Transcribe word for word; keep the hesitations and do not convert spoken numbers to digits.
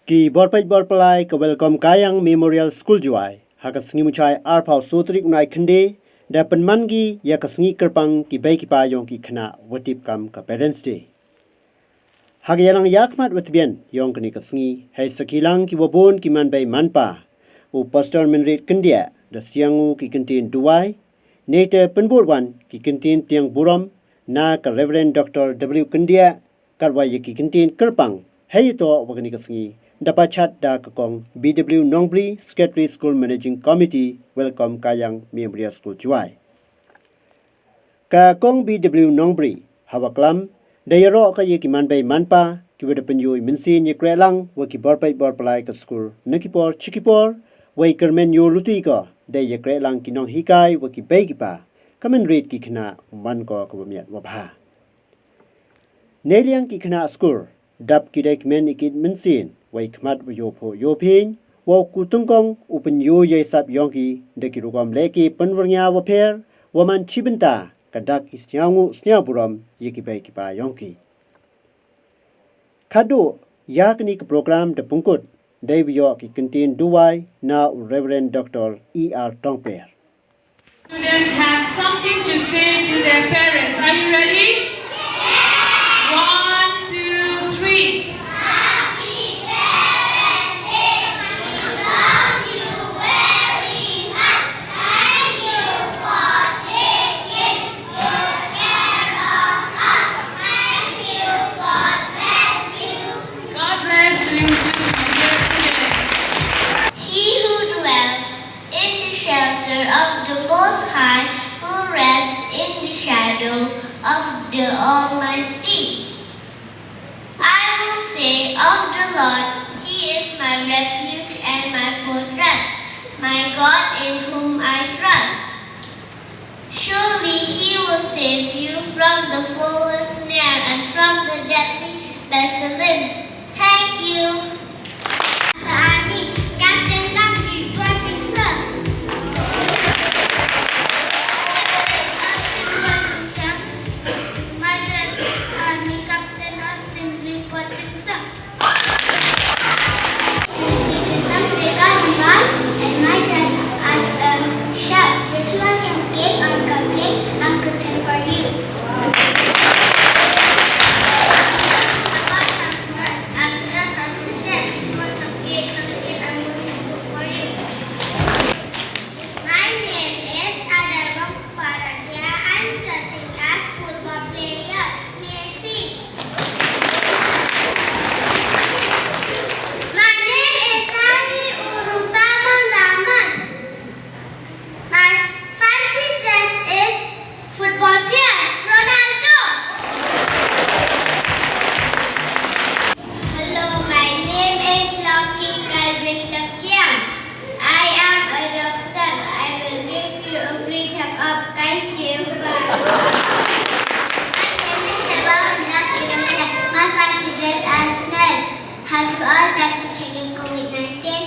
Ki bor peit bor pynlai ka Welcome Kayang Memorial School Jowai, ha ka sngi Muchai arphaw soo tarik u Naikhynde, da pynman ki ya ka sngi kyrpang ki bei ki pa yong ki khynnah, wa tip kam ka Parents' Day. Ha ka yalang yakhmat wa tbian yong kani ka sngi, hei sakhi lang ki wa boon ki manbei manpa, u Pastor Mynrit Kyndiah da siang u ki kyntien duwai, neite pynbood wan ki kyntien pdiang burom na ka Reverend Doctor W Kyndiah, katwa ya ki kyntien kyrpang. Heiyatoh wa kani ka sngi da pachat da ka Kong B W Nongbri, Secretary School Managing Committee, Welcome Kayang Memorial School Jowai. Ka Kong B W Nongbri, hawa klam, da yaroh ka ya ki manbei manpa ki wa da pynyoo i mynsiem yakrehlang wa ki bor peit bor pynlai ka skur na ki por cha ki por, wei kyrmen yooluti ko da yakrehlang ki nonghikai wa ki bei ki pa, ka mynried ki khynnah man ko ka wa miat wa bha. Neiliang ki khynnah skur, dap ki da kmen i kit mynsiem, wei khmat wa yoophoh yoophieng, wa u Kutungkong u pynyoo ya i sap yong ki da ki rukom lehke pynwyrngia wa pher, wa man chibynta ka dak i sniawnguh sniawburom ya ki bei ki pa yong ki. Khadduh ya kani ka program da pynkut, dei wa yoh ki kyntien duwai na u Reverend Doctor E R Tongper. Students have something to say to their parents. Are you ready? One, two, three. God bless you too, my dear students. He who dwells in the shelter of the Most High will rest in the shadow of the Almighty. I will say of the Lord, "He is my refuge and my fortress, my God in whom I trust." Surely he will save you from the fowler's snare and from the deadly pestilence. Thank you. Army, Captain Lucky, reporting, sir. Army Captain Austin, reporting, sir. I'm Vega Nival, and my dress as a chef. Would you want some cake or cupcake? I'm cooking for you. I'm dressed as a chef. Would you want some cake, some cake? I'm going to cook for you. My name is Adarbam Paratia. I'm dressing as football player. May I sing? My name is Sari Urutaman Rahman. My fancy dress is football player, Ronaldo. Hello, my name is Lucky Calvin Lakiang. I am a doctor. I will give you a free checkup. Thank you. Bye. My name is Shaba Hannah Kiramaya. My fancy dress as nurse. Have you all done the checking COVID nineteen?